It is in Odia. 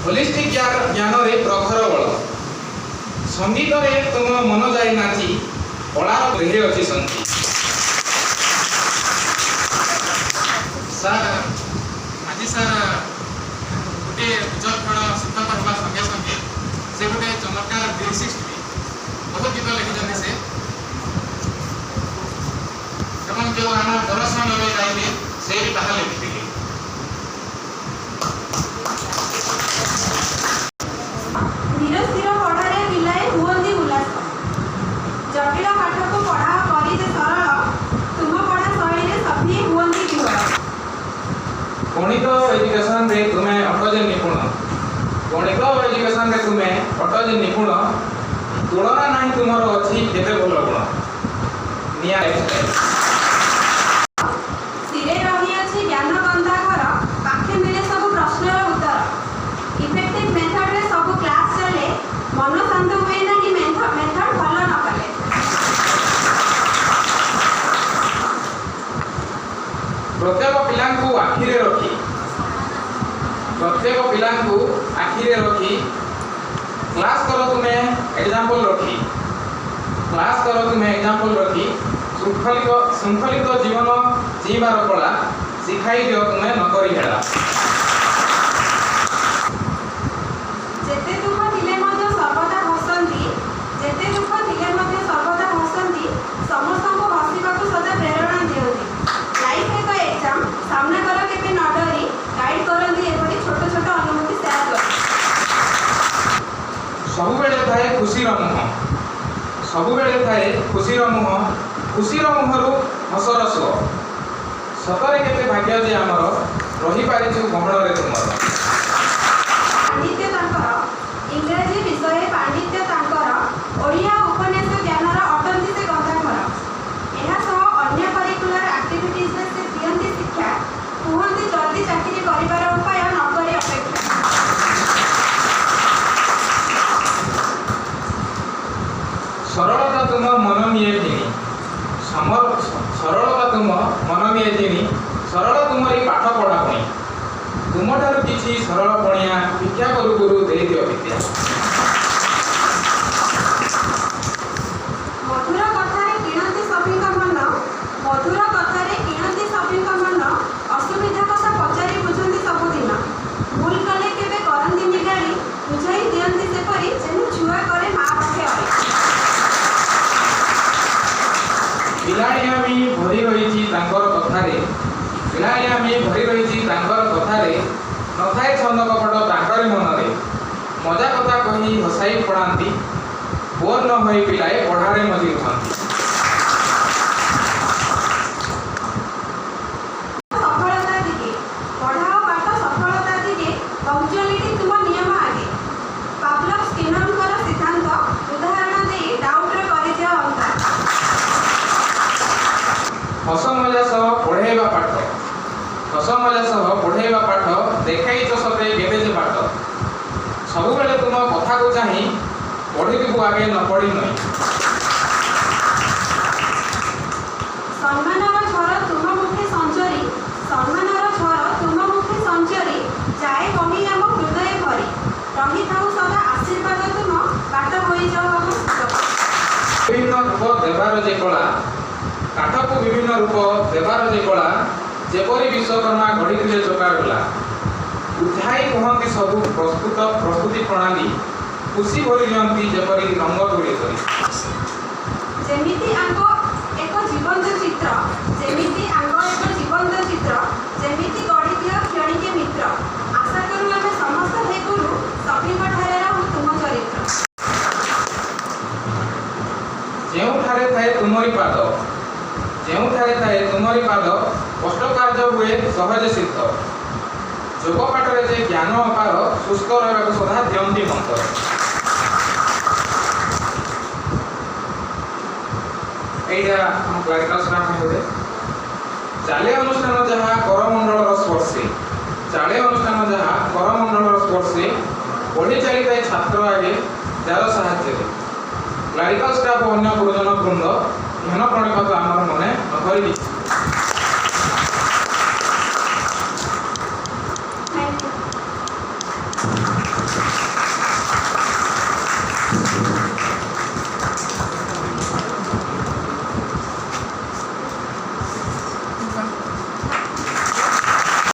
ହୋଲିଷ୍ଟିକ୍ ଜ୍ଞାନରେ ପ୍ରଖର ବଳ। ସଙ୍ଗୀତରେ ତୁମ ମନ ଯାଇ ନାଚି, କଳାର ଦେହେ ଅଛି ସଞ୍ଚି। ସାର୍, ଆଜି ସାର୍ ଗୋଟିଏ ବିଚକ୍ଷଣ ଶିକ୍ଷକ ହେବା ସଙ୍ଗେ ସଙ୍ଗେ ସେ ଗୋଟେ ଚମତ୍କାର ଲିରିସିଷ୍ଟ ବି। ବହୁତ ଗୀତ ଲେଖିଛନ୍ତି ସେ ଏବଂ ଯେଉଁ ଆମ ଦରସନ ଏବେ ଗାଇଲେ, ସେ ବି ତାହା ଲେଖିଥିଲେ। ଧୀର ସ୍ଥିର ପଢ଼ାରେ ପିଲାଏ ହୁଅନ୍ତି ଉଲ୍ଲାସ। ଜଟିଳ ପାଠକୁ ପଢ଼ାଅ କରି ଯେ ସରଳ, ତୁମ ପଢ଼ା ଶୈଳୀରେ ସଭିଏଁ ହୁଅନ୍ତି ବିହ୍ୱଳ। ଗଣିତ ଏଜୁକେସନରେ ତୁମେ ଅଟ ଯେ ନିପୁଣ, ଗଣିତ ଏଜୁକେସନରେ ତୁମେ ଅଟ ଯେ ନିପୁଣ, ତୁଳନା ନାହିଁ ତୁମର ଅଛି କେତେ ଭଲ ଗୁଣ। ନିଆ ଲାଇଫଷ୍ଟାଇଲ୍। ଶିରେ ରହିଅଛି ଜ୍ଞାନ ଗନ୍ତାଘର, ପାଖେ ମିଳେ ସବୁ ପ୍ରଶ୍ନର ଉତ୍ତର। ଇଫେକ୍ଟିଭ ମେଥଡରେ ସବୁ କ୍ଲାସ୍ ଚାଲେ, ମନ ଶାନ୍ତ ହୁଏ ନାହିଁ ମେଥଡ ଭଲ ନ କଲେ। ପ୍ରତ୍ୟେକ ପିଲାଙ୍କୁ ଆଖିରେ ରଖି, ପ୍ରତ୍ୟେକ ପିଲାଙ୍କୁ ଆଖିରେ ରଖି କ୍ଲାସ୍ କର ତୁମେ ଏକ୍ଜାମ୍ପଲ୍ ରଖି, କ୍ଲାସ୍ କର ତୁମେ ଏକ୍ଜାମ୍ପଲ୍ ରଖି। ଶୃଙ୍ଖଳିତ ଜୀବନ ଜିଇବାର କଳା ଶିଖାଇ ଦିଅ ତୁମେ ନ କରି ହେଳା। ଯେତେ ଦୁଃଖ ଥିଲେ ମଧ୍ୟ ସର୍ବଦା ହସନ୍ତି, ଯେତେ ଦୁଃଖ ଥିଲେ ମଧ୍ୟ ସର୍ବଦା ହସନ୍ତି, ସମସ୍ତଙ୍କୁ ହସିବାକୁ ସଦା ପ୍ରେରଣା ଦିଅନ୍ତି। ଲାଇଫ୍ ଏକ ଏକ୍ଜାମ୍, ସାମ୍ନା କର କେବେ ନ ଡରି, ଗାଇଡ୍ କରନ୍ତି ଏପରି ଛୋଟ ଛୋଟ ଅନୁଭୂତି ସେୟାର କରି। ସବୁବେଳେ ଥାଏ ଖୁସିର ମୁହଁ, ସବୁବେଳେ ଥାଏ ଖୁସିର ମୁହଁ, ଖୁସିର ମୁହଁରୁ ହସର ସୁଅ। ସତରେ କେତେ ଭାଗ୍ୟ ଯେ ଆମର, ରହିପାରିଛୁ ଗହଣରେ ତୁମର। ପାଣ୍ଡିତ୍ୟ ତାଙ୍କର, ଇଂରାଜୀ ବିଷୟରେ ପାଣ୍ଡିତ୍ୟ ତାଙ୍କର, ଓଡ଼ିଆ ଉପନ୍ୟାସ ଜ୍ଞାନର ଅଟନ୍ତି ସେ ଗନ୍ତାଘର। ଏହା ସହ ଅନ୍ୟ କରିକୁଲାର ଆକ୍ଟିଭିଟିଜରେ ସେ ଦିଅନ୍ତି ଶିକ୍ଷା, କୁହନ୍ତି ଜଲ୍ଦି ଚାକିରି କରିବାର ଉପାୟ ନ କରି ଅପେକ୍ଷା। ସରଳତା ତୁମ ମନ ନିଏ ଜିଣି, ସରଳତା ତୁମ ମନ ନିଏ ଜିଣି, ସରଳ ତୁମରି ପାଠ ପଢ଼ା ପୁଣି। ତୁମଠାରୁ କିଛି ସରଳ ପଣିଆ ଭିକ୍ଷା କରୁ ଗୁରୁ, ଦେଇଦିଅ ବିଦ୍ୟା। ମଧୁର କଥାରେ କିଣନ୍ତି ସଭିଙ୍କ ମନ, ମଧୁର କଥାରେ କିଣନ୍ତି ସଭିଙ୍କ ମନ, ଅସୁବିଧା କଥା ପଚାରି ବୁଝନ୍ତି ସବୁଦିନ। ଭୁଲ କଲେ କେବେ କରନ୍ତିନି ଗାଳି, ବୁଝାଇ ଦିଅନ୍ତି ସେପରି ଯେଣୁ ଛୁଆ କରେ ମା ପାଖେ ଅଳି। ପିଲାଳିଆମି ଭରି ରହିଛି ତାଙ୍କର କଥାରେ, ପିଲାଳିଆମି ଭରି ରହିଛି ତାଙ୍କର କଥାରେ, ନଥାଏ ଛନ୍ଦ କପଟ ତାଙ୍କରି ମନରେ। ମଜା କଥା କହି ହସାଇ ପଢ଼ାନ୍ତି, ବୋର ନ ହୋଇ ପିଲାଏ ପଢ଼ାରେ ମଜି ଉଠନ୍ତି। ସଫଳତା ଦିଗେ ପଢ଼ାଅ ବାଟ, ସଫଳତା ଦିଗେ ପଙ୍କ୍ଚୁଆଲିଟି ତୁମ ନିୟମ ଆଗେ। ପାଭଲଭ ସ୍କିନରଙ୍କର ସିଦ୍ଧାନ୍ତ ଉଦାହରଣ ଦେଇ ଡାଉଟ୍ର କରିଦିଅ ଅନ୍ତ। ହସ ମଜା ସହ ପଢ଼େଇବା ପାଠ, ହସ ମଜା ସହ ପଢ଼େଇବା ପାଠ, ଦେଖାଇଛ ସତେ କେତେ ଯେ ବାଟ। ସବୁବେଳେ ତୁମ କଥାକୁ ଚାହିଁ ପଢ଼ିଯିବୁ ଆଗେ ନ ପଢ଼ି ନଇଁ। ସମ୍ମାନର ଝର ତୁମ ମୁଖେ ସଞ୍ଚରି, ସମ୍ମାନର ଝର ତୁମ ମୁଖେ ସଞ୍ଚରି ଯାଏ ବହି ଆମ ହୃଦୟ ଭରି। ରହିଥାଉ ସଦା ଆଶୀର୍ବାଦ ତୁମ, ବାଟ ହୋଇଯାଉ ଆମ ସୁଗମ। ବିଭିନ୍ନ ରୂପ ଦେବାର ଯେ କଳା, କାଠକୁ ବିଭିନ୍ନ ରୂପ ଦେବାର ଯେ କଳା, ଯେପରି ବିଶ୍ୱକର୍ମା ଗଢ଼ିଥିଲେ ଚକାଡୋଲା। ବୁଝାଇ କୁହନ୍ତି ସବୁ ପ୍ରସ୍ତୁତି ପ୍ରଣାଳୀ, ଖୁସି ଭରି ଦିଅନ୍ତି ଯେପରି ରଙ୍ଗ ତୁଳି କରି। ଯେମିତି ଆଙ୍କ ଏକ ଜୀବନ୍ତ ଚିତ୍ର, ଯେମିତି ଆଙ୍କ ଏକ ଜୀବନ୍ତ ଚିତ୍ର, ଯେମିତି ଗଢ଼ିଦିଅ କ୍ଷଣିକେ ମିତ୍ର। ଆଶା କରୁ ଆମେ ସମସ୍ତ ହେ ଗୁରୁ, ସଭିଙ୍କ ଠାରେ ରହୁ ତୁମ ଚରିତ୍ର। ଯେଉଁଠାରେ ଥାଏ ତୁମରି ପାଦ, ଯେଉଁଠାରେ ଥାଏ ତୁମରି ପାଦ, କଷ୍ଟ କାର୍ଯ୍ୟ ହୁଏ ସହଜେ ସିଦ୍ଧ। ଯୋଗ ପାଠରେ ଯେ ଜ୍ଞାନ ଅପାର, ସୁସ୍ଥ ରହିବାକୁ ସଦା ଦିଅନ୍ତି ମନ୍ତ୍ର। ଏଇଟା ଆମ କ୍ଲାରିକାଲ ଷ୍ଟାଫ୍ ପାଇଁ ଗୋଟେ। ଚାଲେ ଅନୁଷ୍ଠାନ ଯାହା କରମଣ୍ଡଳର ସ୍ପର୍ଶେ, ଚାଲେ ଅନୁଷ୍ଠାନ ଯାହା କରମଣ୍ଡଳର ସ୍ପର୍ଶେ, ବଢ଼ି ଚାଲିଥାଏ ଛାତ୍ର ଆଗେ ଯାର ସାହାଯ୍ୟରେ। କ୍ଲାରିକାଲ ଷ୍ଟାଫ୍ ଓ ଅନ୍ୟ ଗୁରୁଜନ ବୃନ୍ଦ, ଧ୍ୟାନ ପ୍ରଣିପାତ ଆମର ମନେ ନ କରି।